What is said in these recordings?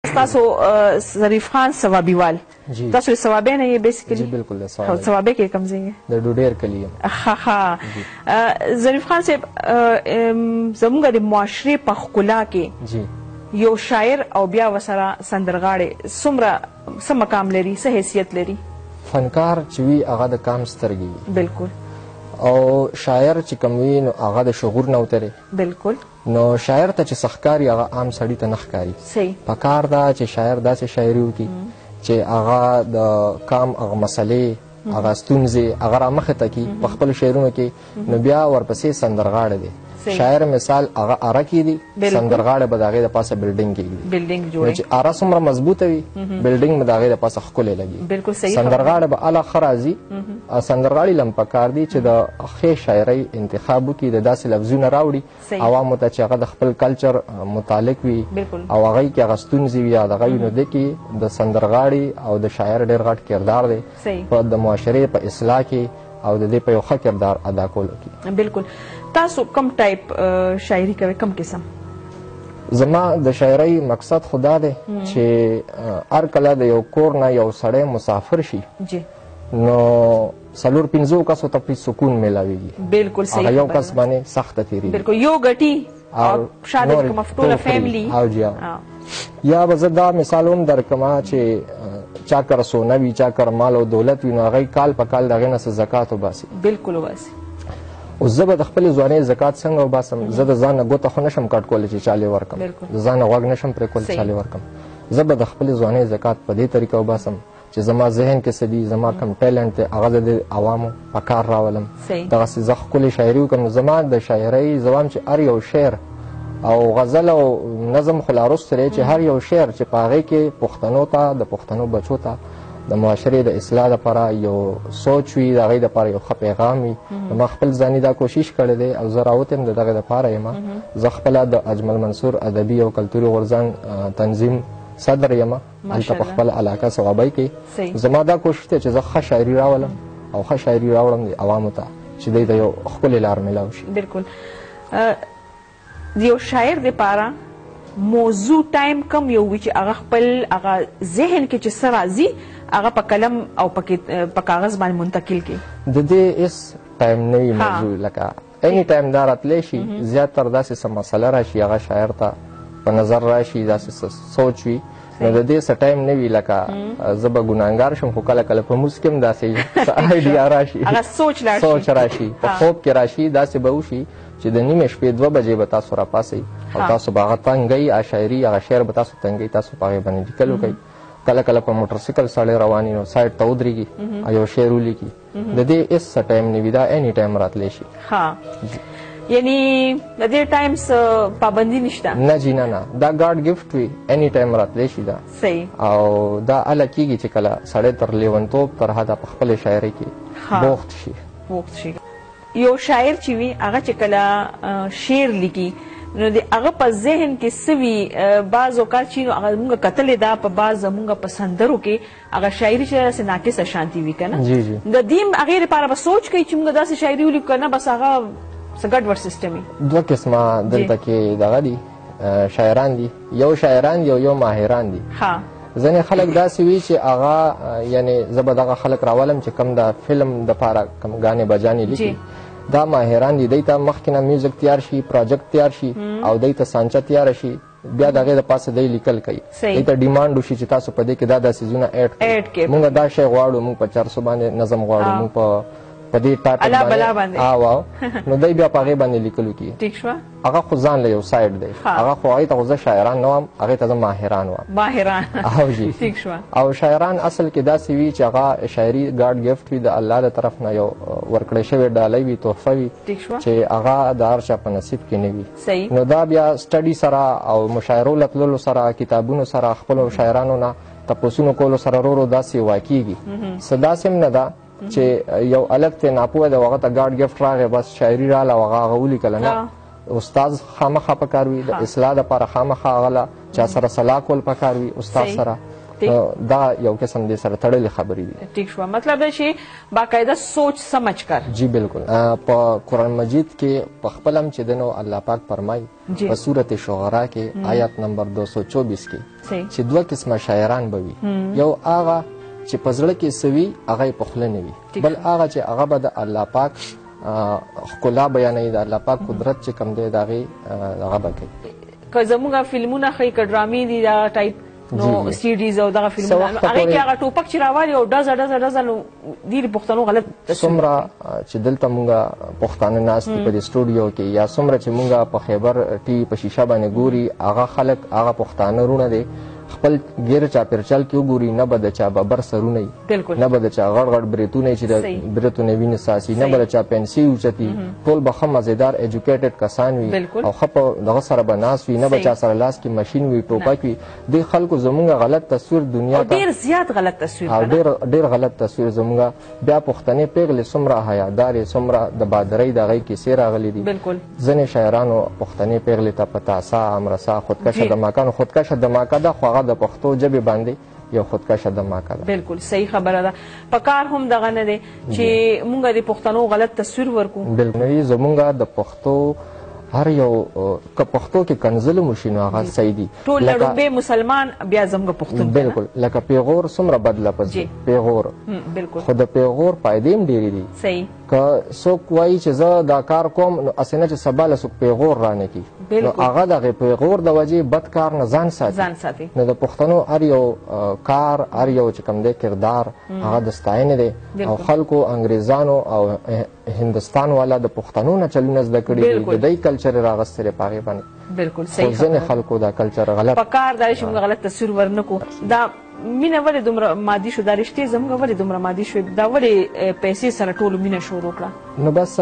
تاسو ظریف خان ثوابیوال، تاسو ثوابې نه یې بیسیکلی؟ جی بالکل، د ثوابې. ثوابې کې کوم ځای؟ د ډوډیر کلی یم. ښه ښه. ظریف خان صاحب، زموږ د معاشرې په ښکلا کې جی یو شاعر او بیا ورسره سندرغاړی څومره څه مقام لري، څه حیثیت لري؟ فنکار چې وي هغه د کام سترګې وي. بالکل. او شاعر چې کوم وي نو هغه د شعور نه وتلی. بالکل. نو شاعر ته چې څه ښکاري هغه عام سړي ته نه ښکاري. صحیح. په کار ده چې شاعر داسې شاعري وکړي چې هغه د کام هغه مسلې، هغه ستونزې هغه رامخې ته کړي په خپلو شعرونو کې، نو بیا ورپسې سندرغاړی دی. شاعر مثال هغه اره کېږي، سندرغاړی به د هغې د پاسه بلډینګ کېږدي. بلډینګ جوړوي. چې اره څومره مضبوطه وي بلډینګ به د هغې د پاسه ښکلی لګي. بالکل صحیح. سندرغاړی به هله ښه راځي. سندرغاړي له هم پکار دي چې د ښې شاعرۍ انتخاب وکړي، د داسې لفظونه راوړي عوامو ته چې هغه د خپل کلچر متعلق وي او هغې کې هغه ستونزې وي یا دغه وي. نو دې کې د سندرغاړي او د شاعر ډېر غټ کردار دی په د معاشرې په اصلاح کې او د دې په یو ښه کردار ادا کولو کې. بالکل. تاسو کوم ټایپ شاعري کوئ، کوم قسم؟ زما د شاعرۍ مقصد خو دا دی چې هر کله د یو کور نه یو سړی مسافر شي جی، نو څلور پنځو کسو ته پرې سکون میلاویږي. بالکل صحیح. هغه یو کس باندې سخته تېرېږي. بالکل، یو ګټي او شاده کومه ټوله فیملی. او جی، یا به زه دا مثال هم درکړم چې چا کره سونه وي، چا کره مال او دولت وي، نو هغوی کال په کال د هغې نه څه زکات وباسي. بالکل وباسي. اوس زه به د خپلې ځوانۍ زکات څنګه وباسم؟ زه د ځان نه ګوته خو نشم کټ کولی چې چا لې ورکړم، د ځان نه غوږ نشم پرې کولی چې چا لې ورکړم. زه به د خپلې ځوانۍ زکات په دې طریقه وباسم چې زما ذهن کې څه دي، زما کوم ټیلنټ دی هغه زه د عوامو په کار راولم، دغسې زه ښکلې شاعري وکړم. نو زما د شاعرۍ زه وایم چې هر یو شعر او غزل او نظم خو لا وروسته دی، چې هر یو شعر چې په هغې کې پښتنو ته، د پښتنو بچو ته د معاشرې د اصلاح لپاره یو سوچ وي، د هغې لپاره یو ښه پیغام وي. نو ما خپل ځاني دا کوشش کړی دی او زه راوتی یم د دغې لپاره یم. زه خپله د اجمل منصور ادبي او کلتوري غورځنګ تنظیم صدر یم، هلته په خپله علاقه صوابۍ کې. زما دا کوشش دی چې زه ښه شاعري راولم او ښه شاعري راوړم د عوامو ته چې دوی ته یو ښکلې لار میلاو شي. بالکل. د یو شاعر دپاره موضوع ټایم کم یو وي چې هغه خپل هغه ذهن کې چې څه راځي هغه په قلم او په کاغذ باندې منتقل کړي؟ د دې هېڅ ټایم نه وي موضوع، لکه اینی ټایم دا راتلی شي. زیاتر داسې څه مسله راشي هغه شاعر ته په نظر راشي، داسې څه سوچ وي، نو د دې څه ټایم نه وي. لکه زه به ګناهګار شم خو کله کله په موس کې هم داسې څه آیډیا راشي، هغه سوچ لاړ شي، سوچ راشي، په خوب کې راشي. داسې به وشي چې د نیمې شپې 2 بجې به تاسو راپاڅئ او تاسو به هغه تنګئ، هغه شاعري هغه شعر به تاسو تنګئ، تاسو په هغې باندې لیکل وکړئ. کله کله په موټرسایکل سړی روان وي نو سایډ ته ودرېږي او یو شعر ولیکي. د دې هېڅ څه ټایم نه وي، دا اینی ټایم راتلی شي. ښه، یعنی د دې ټایم څه پابندي نشته؟ نه جی، نه نه، دا ګاډ ګفټ وي، اینی ټایم راتلی شي دا. صحیح. او دا هله کېږي چې کله سړی تر لیونتوب تر حده په خپلې شاعرۍ کې بوخت شي. بوخت شي. یو شاعر چې وي هغه چې کله شعر لیکي نو د هغه په ذهن کې څه وي؟ بعض اوقات چې نو هغه موږ کتلې ده په بعض زموږ په سندرو کې هغه شاعري چې داسې ناقصه شانتي وي که نه، جی جی، د دې هغې لپاره به سوچ کوي چې موږ داسې شاعري ولیکو که نه، بس هغه څه ګډوډ سیستم وي. دوه قسمه دلته کې دغه دي شاعران دي، یو شاعران دي او یو ماهران دي. ځینې خلک داسې وي چې هغه یعنې زه به دغه خلک راولم چې کوم د فلم دپاره کوم ګانې بجانې لیکي، دا ماهران دي. دوی ته مخکې نه میوزیک تیار شي، پروجیکټ تیار شي او دوی ته سانچه تیاره شي، بیا د هغې د پاسه دوی لیکل کوي. دوی ته ډیمانډ وشي چې تاسو په دې کې دا دا څیزونه اډ کړئ، موږ دا شی غواړو، موږ په چرسو باندې نظم غواړو، موږ په دې ټاپک باندې واو، نو دوی بیا په هغې باندې لیکل وکړي. ټیک شوه. هغه خو ځان له یو سایډ دی، هغه خو هغې ته خو زه شاعران نه وم، هغې ته زه ماهران وم. ماهران. او جی. ټیک شوه. او شاعران اصل کې داسې وي چې هغه شاعري ګاډ ګفټ وي، د الله د طرف نه یو ورکړی شوی ډالۍ وي، تحفه وي چې هغه د هر چا په نصیب کې نه وي. نو دا بیا سټډي سره او مشاعرو له تللو سره، کتابونو سره، خپلو شاعرانو نه تپوسونو کولو سره ورو ورو داسې واکېږي. څه داسې هم نه ده چې یو هلک دی ناپوهه دی، هغه ته ګاډ ګفټ راغی بس شاعري راله او هغه هغه ولیکله، نه، استاد خامخا پکار وي د اصلاح دپاره، خامخا هغه له چا سره سلا کول پکار وي استاد سره. نو دا یو قسم دې سره تړلې خبرې دي. ټیک شوه، مطلب دا چې باقاعده سوچ سمجھ کر. جی بالکل. په قرآن مجید کې په خپل هم چې دی نو الله پاک فرمایي په سورت شعرا کې آیت نمبر 224 کې چې دوه قسمه شاعران به وي، یو هغه چې په زړه کې څه وي هغه یې په خوله نه وي، بل هغه چې هغه به د الله پاک ښکلا بیانوي، د الله پاک قدرت چې کوم دی د هغې هغه به کوي. که زموږ فلمونه ښیي، که ډرامې دي دا ټایپ، نو سیډیز او دغه فلمونه، هغې کې هغه ټوپک چې راوالي او ډزه ډزه ډزه، نو ډېرې پښتنو غلط تصویر. څومره چې دلته مونږ پښتانه ناست دي په دې سټوډیو کې، یا څومره چې مونږ په خیبر ټي په شیشه باندې ګوري، هغه خلک هغه پښتانه وروڼه دی خپل ګیر چاپېرچال کې وګوري، نه به د چا ببر سرونه وي، نه به د چا غټ غټ برېتونه چې د برېتو نه وینې څاڅي، نه به د چا پنسي اوچتي، ټول به ښه مزیدار ایجوکیټډ کسان وي او ښه په دغه سره به ناست وي، نه به چا سره لاس کې ماشین وي، ټوپک وي. دې خلکو زموږ غلط تصویر دنیا ته، ډېر زیات غلط تصویر، ډېر غلط تصویر زموږ. بیا پښتنې پېغلې څومره حیادارې، څومره د بادرۍ د هغې کیسې راغلي دي. ځینې شاعرانو پښتنې پېغلې ته په تاسا، امرسا، خودکشه دماکه، نو خودکشه دماکه ده، خو هغه د پښتو ژبې باندې یو خودکشه دماکه ده. بالکل صحیح خبره ده. په کار هم دغه نه دی چې مونږ د پښتنو غلط تصویر ورکو. بالکل. زمونږ د پښتو هر یو که پښتو کې کنځل مو شي نو هغه صحیح دي. ټول لړومبی مسلمان بیا زموږ پښتون. بالکل. لکه پیغور څومره بد لفظ دی، پیغور. بالکل. خو د پیغور فایدې هم ډېرې دي. صحیح. که څوک وایي چې زه دا کار کوم، نو هسې نه چې سبا له څوک پیغور رانه کړي، نو هغه دغې پیغور د وجې بد کار نه ځان ساتي. ځان ساتي. نو د پښتنو هر یو کار، هر یو چې کوم دی کردار، هغه د ستاینې دی. او خلکو انګریزانو او هندوستان والا د پښتنو نه چلونه زده کړي دي، د دوی کلچر یې راغستی دی په هغې باندې. بالکل صحیح. خو ځینې خلکو دا کلچر غلط. په کار دا چې موږ غلط تصویر ورنه کړو. دا مینه ولې دومره مادي شو؟ دا رشتې زموږ ولې دومره مادي شوې؟ دا ولې پیسې سره ټولو مینه شروع کړه؟ نو بس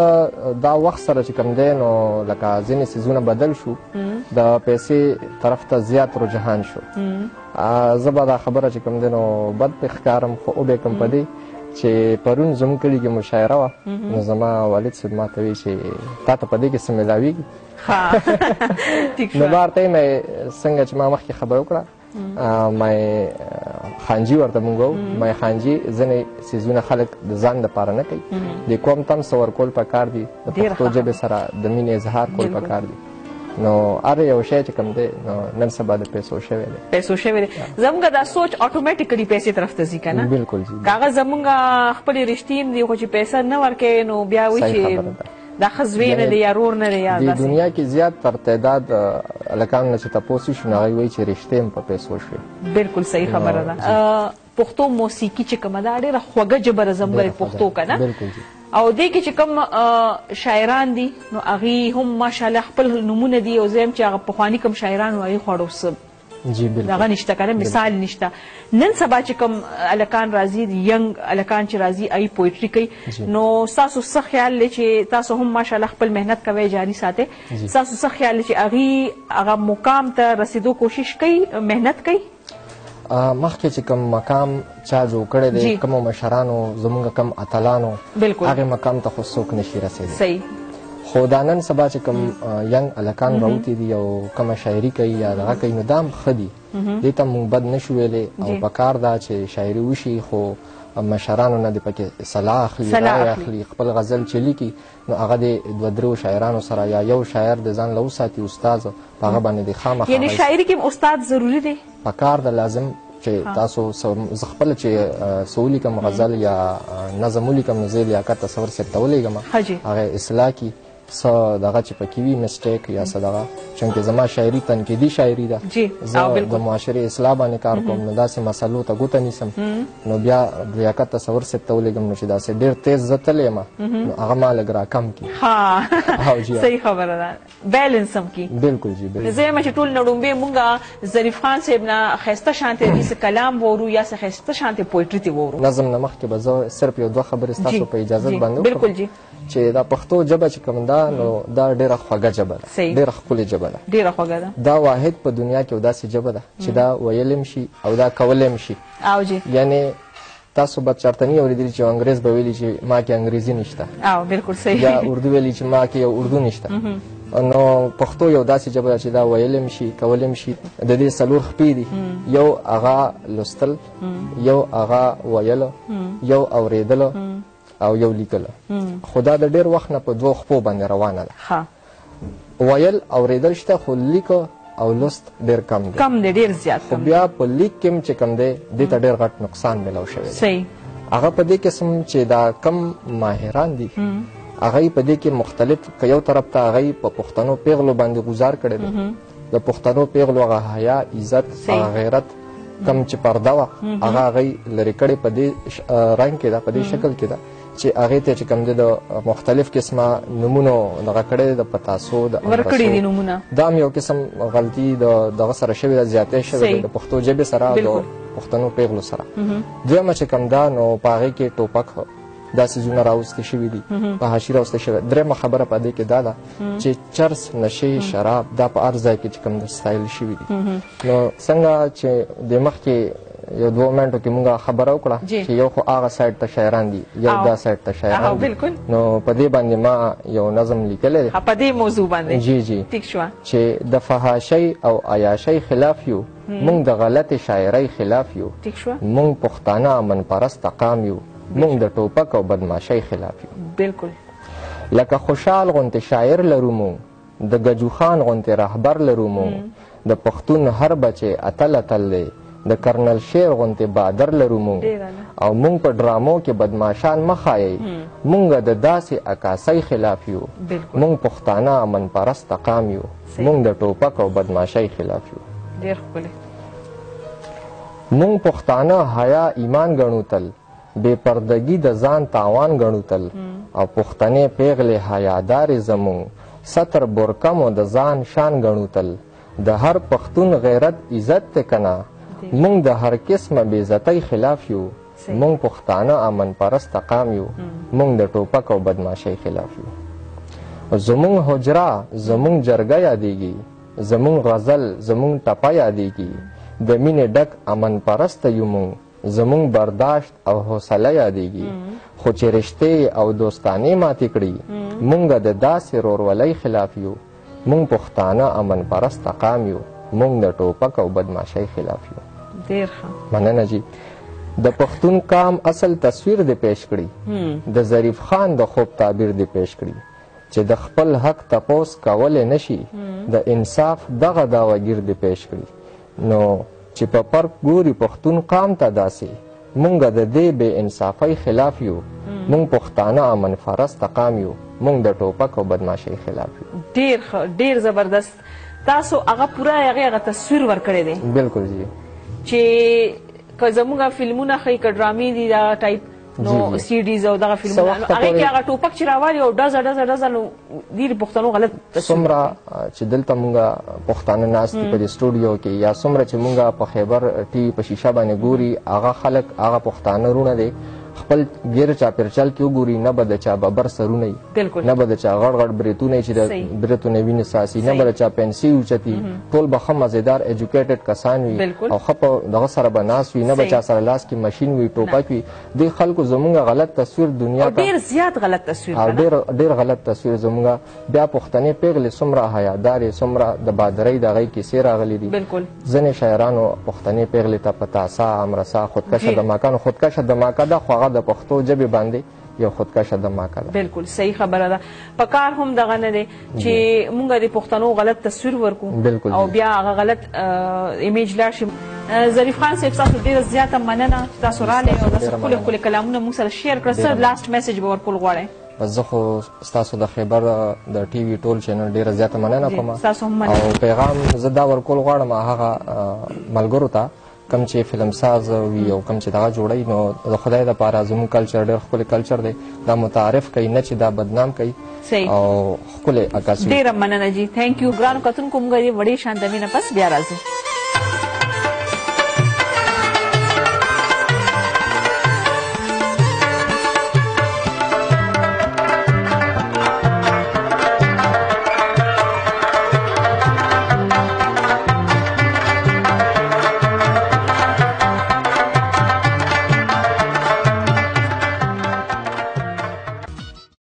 دا وخت سره چې کوم دی نو لکه ځینې څیزونه بدل شو، د پیسې طرف ته زیات رجحان شو. زه به دا خبره چې کوم دی نو بد پې ښکارم، خو وبې کوم په دې چې پرون زموږ کلي کې مشاعره وه، نو زما والد صاحب ما ته وایي چې تا ته په دې کې څه میلاویږي؟ نو بهر ته مې څنګه چې ما مخکې خبره وکړه، ما خانجي ورته مونږ وو، ما خانجي ځینې څیزونه خلک د ځان دپاره نه کوي، د قوم ته هم څه ورکول پکار دي، د پښتو ژبې سره د مینې اظهار کول پکار دي. نو هر یو شی چې کوم دی نو نن سبا د پیسو شوی دی. پیسو شوی دی. زموږ دا سوچ اتوماتیکلی پیسې طرف ته ځي که نه؟ بالکل جی. که هغه زموږ خپلې رشتې هم دي، خو چې پیسه نه ورکوي نو بیا وایي چې دا ښه زوی نه دی یا ورور نه دی یا داسې. د دنیا کې زیات تر تعداد هلکانو نه چې تپوس وشي نو هغوی وایي چې رشتې هم په پیسو شوې. بالکل صحیح خبره ده. پښتو موسیقي چې کومه ده ډېره خوږه ژبه ده زموږ پښتو که نه؟ بالکل جی. او دې کې چې کوم شاعران دي نو هغوی هم ماشاءالله خپل نومونه دي، او زه یم چې هغه پخواني کوم شاعران وو هغوی خو اوس جی بالکل دغه نشته که نه، مثال نشته. نن سبا چې کوم هلکان راځي، ینګ هلکان چې راځي هغوی پویټري کوي، نو ستاسو څه خیال دی چې تاسو هم ماشاءالله خپل محنت کوئ، جاري ساتئ، ستاسو څه خیال دی چې هغوی هغه مقام ته رسېدو کوشش کوي، محنت کوي؟ مخکې چې کوم مقام چا جوړ کړی دی، کومو مشرانو، زموږ کوم اتلانو، هغې مقام ته خو څوک نشي رسېدلی. خو دا نن سبا چې کوم ینګ هلکان راوتي دي او کومه شاعري کوي یا دغه کوي، نو دا هم ښه دي، دې ته موږ بد نه شو ویلی. او په کار ده چې شاعري وشي، خو مشرانو نه دې پکې صلاح اخلي، رایه اخلي، خپل غزل چې لیکي نو هغه دې دوه درېو شاعرانو سره یا یو شاعر د ځان له وساتي استاد، په هغه باندې دې خامخا. یعنې شاعري کې هم استاد ضروري دی؟ په کار ده، لازم چې تاسو زه خپله چې څه ولیکم غزل یا نظم ولیکم، نو زه یې لیاقت تصور صاحب ته ولېږم، هغه اصلاح کړي، څه دغه چې پکې وي مسټیک یا څه دغه، چونکې زما شاعري تنقیدي شاعري ده، زه د معاشرې اصلاح باندې کار کوم، نو داسې مسلو ته ګوته نیسم، نو بیا لیاقت تصور صاحب ته ولېږم، نو چې داسې ډېر تیز زه تللی یم نو هغه ما لږ راکم کړي. صحیح خبره ده، بیلنس هم کړي. بالکل جی بالکل. زه یم چې ټول نه ړومبی مونږ ظریف خان صاحب نه ښایسته شانتې دې څه کلام واورو یا څه ښایسته شانتې پویټري ترې واورو. نظم نه مخکې به زه صرف یو دوه خبرې ستاسو په اجازت باندې وکړم. بالکل جی. چې دا پښتو ژبه چې کوم ده نو دا ډېره خوږه ژبه ده، ډېره ښکلې ژبه ده، ډېره خوږه ده. دا واحد په دنیا کې یو داسې ژبه ده چې دا ویلی هم شي او دا کولی هم شي. او جی. یعنې تاسو به چېرته نه اورېدلي چې انګرېز به ویلي چې ما کې انګرېزي نشته، او بالکل صحیح، یا اردو ویلي چې ما کې یو اردو نشته. نو پښتو یو داسې ژبه ده چې دا ویلی هم شي، کولی هم شي. د دې څلور خپې دي، یو هغه لوستل، یو هغه ویل، یو اورېدل او یو لیکل. خو دا د ډېر وخت نه په دوو خپو باندې روانه ده. ویل اورېدل شته، خو لیک او لوست ډېر کم دی. کم دی، ډېر زیات خو بیا په لیک کې هم چې کم دی، دې ته ډېر غټ نقصان میلاو شوی دی. هغه په دې قسم چې دا کم ماهران دي، هغه په دې کې مختلف، که یو طرف ته هغه په پښتنو پیغلو باندې ګزار کړی دی، د پښتنو پیغلو هغه حیا، عزت، هغه غیرت کم چې پرده وه، هغه هغوی لرې کړې په دې رنګ کې ده، په دې شکل کې ده چې هغې ته چې کوم دی د مختلف قسمه نومونو دغه کړی دی، د پتاسو د ورکړي دي نومونه. دا هم یو قسم غلطي د دغه سره شوې ده، زیاتی شوې ده د پښتو ژبې سره، د پښتنو پیغلو سره. دویمه چې کوم ده، نو په هغې کې ټوپک دا څیزونه راوستي شوي دي، فحاشي راوستي شوې. درېیمه خبره په دې کې دا ده چې چرس، نشې، شراب دا په هر ځای کې چې کوم ستایل شوي دي. نو څنګه چې د مخکې یو دوو منټو کې مونږ خبره وکړه چې یو خو هغه سایډ ته شاعران دي، یو دا سایډ ته شاعران دي. نو په دې باندې ما یو نظم لیکلی دی په دې موضوع باندې. جی جی، ټیک شوه. چې د فحاشۍ او عیاشۍ خلاف یو، مونږ د غلطې شاعرۍ خلاف یو، مونږ پښتانه امن پرسته قام یو، مونږ د ټوپک او بدماشۍ خلاف یو. بالکل. لکه خوشحال غونتې شاعر لرو مونږ، د ګجو خان غونتې رهبر لرو مونږ، د پښتون هر بچی اتل اتل دی، د کرنل شیر غونتې بادر لرو مونږ، او مونږ په ډرامو کې بدماشان مه ښایئ، مونږ د داسې عکاسۍ خلاف یو، مونږ پښتانه امن پرسته قام یو، مونږ د ټوپک او بدماشۍ خلاف یو. ډېر ښکلی. مونږ پښتانه حیا ایمان ګڼو تل، بې پردګي د ځان تاوان ګڼو تل، او پښتنې پیغلې حیادارې زموږ، ستر برکه مو د ځان شان ګڼو تل، د هر پښتون غیرت عزت دی کنه، مونږ د هر قسمه بې عزتۍ خلاف یو، مونږ پښتانه امن پرسته قام یو، مونږ د ټوپک او بدماشۍ خلاف یو. زموږ حجره، زموږ جرګه یادېږي، زموږ غزل، زموږ ټپه یادېږي، د مینې ډک امن پرسته یو مونږ، زموږ برداشت او حوصله یادېږي، خو چې رشتې او دوستانې ماتې کړي، مونږ د داسې رورولۍ خلاف یو، مونږ پښتانه امن پرسته قام یو، مونږ د ټوپک او بدماشۍ خلاف یو. ډېر ښه، مننه جی. د پښتون قام اصل تصویر دې پیش کړي، د ظریف خان د خوب تعبیر دې پیش کړي، چې د خپل حق تپوس کولی نه شي، د انصاف دغه دعوهګیر دې پیش کړي. نو چې په پرک ګوري پښتون قام ته داسې، مونږ د دې بې انصافۍ خلاف یو، مونږ پښتانه امن پرسته قام یو، مونږ د ټوپک او بدماشۍ خلاف یو. ډېر ښه، ډېر زبردست. تاسو هغه پوره هغې هغه تصویر ورکړی دی. بالکل جی. چې که زموږ فلمونه ښیي، که ډرامې دي دا ټایپ، نو سی ډیز او دغه فلمونه، هغې کې هغه ټوپک چې راوالي او ډزه ډزه ډزه، نو ډېر پښتنو غلط تصویر. څومره چې دلته مونږ پښتانه ناست دي په دې سټوډیو کې، یا څومره چې مونږ په خیبر ټي وي په شیشه باندې ګوري، هغه خلک هغه پښتانه وروڼه دی خپل ګیر چاپېرچل کې وګوري، نه به د چا ببر سرونه وي، نه به د چا غټ غټ برېتونه وي چې د برېتو نه وینې څاڅي، نه به د چا پنسي اوچتي، ټول به ښه مزیدار ایجوکیټډ کسان وي او ښه په دغه سره به ناست وي، نه به چا سره لاس کې ماشین وي، ټوپک وي. دې خلکو زموږ غلط تصویر دنیا ته، ډېر زیات غلط تصویر، ډېر غلط تصویر زموږ. بیا پښتنې پیغلې څومره حیادارې، څومره د بادرۍ د هغې کیسې راغلي دي. ځینې شاعرانو پښتنې پیغلې ته پتاسا، امرسا، خودکشه دماکه، نو خودکشه دماکه ده، خو هغه د پښتو ژبې باندې یو خودکشه دماکه ده. بالکل صحیح خبره ده. په کار هم دغه نه دی چې مونږ د پښتنو غلط تصویر ورکو او بیا هغه غلط ایمیج لاړ شي. ظریف خان صاحب، تاسو ډېره زیاته مننه چې تاسو راغلئ او داسې ښکلي ښکلي کلامونه موږ سره شیر کړل. څه لاست میسج به ورکول غواړئ؟ بس زه خو ستاسو د خیبر د ټي وي ټول چینل ډېره زیاته مننه کوم، او پیغام زه دا ورکول غواړم هغه ملګرو ته کوم چې فلم ساز وي او کوم چې دغه جوړوي، نو د خدای دپاره زموږ کلچر ډېر ښکلی کلچر دی، دا متعارف کوي، نه چې دا بدنام کوي او ښکلی عکاسي. ډېره مننه جی، thank you. ګرانو کتونکو، موږ دې وړې شان د مینه پس بیا راځو.